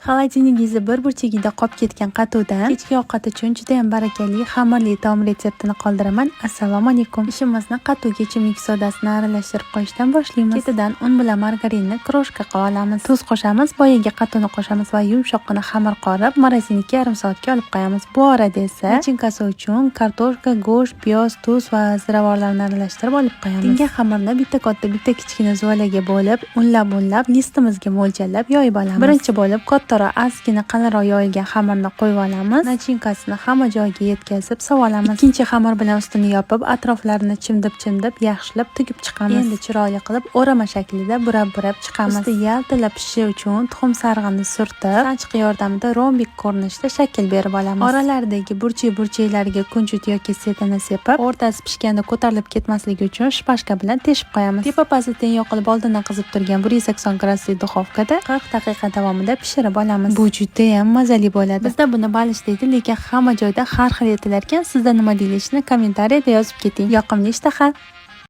Холодильник ingizda bir burchagida qolib ketgan qatuvdan kechki ovqat uchun judayam barakali xamirli taom retseptini qoldiraman. Assalomu alaykum. Ishimizni qatuvga ichimlik sodasini aralashtirib qo'yishdan boshlaymiz. Ketidan un bilan margarinni крошка qilib olamiz. Tuz qo'shamiz, boyagi qatuvni qo'shamiz va yumshoqqina xamir qorib, морозильник ka yarim soatga olib qo'yamiz. Bu orada esa начинка si uchun kartoshka, go'sht, piyoz, tuz va ziravorlarni aralashtirib olib qo'yamiz. Tingan xamirni bitta katta, bitta kichkina zuvalaga bo'lib, unlab-unlab listimizga mo'ljallab yoyib olamiz. Birinchi bo'lib kattaroq, ozgina qalinroq yoyilgan xamirni qo'yib olamiz. Начинка sini hamma joyiga yetkazib solamiz. Ikkinchi xamir bilan ustini yopib, atroflarini chimdib-chimdib yaxshilab tugib chiqamiz. Endi chiroyli qilib o'rama shaklida burab-burab chiqamiz. Usti yaltillab pishishi uchun tuxum sarig'ini surtib, sanchqi yordamida rombik ko'rinishda shakl berib olamiz. Oralaridagi burchak-burchaklariga kunjut yoki sedana sepib, o'rtasi pishganda ko'tarilib ketmasligi uchun шпажка bilan teshib qo'yamiz. Tepa pasti teng yoqilib, oldindan qizib turgan 180 gradusli духовка da 40 daqiqa davomida pishirib olamiz. Bu judayam mazali bo'ladi. Bizda buni balish deydi, lekin hamma joyda har xil aytilar ekan. Sizda nima deyilishini kommentariyada yozib keting. Yoqimli ishtaha.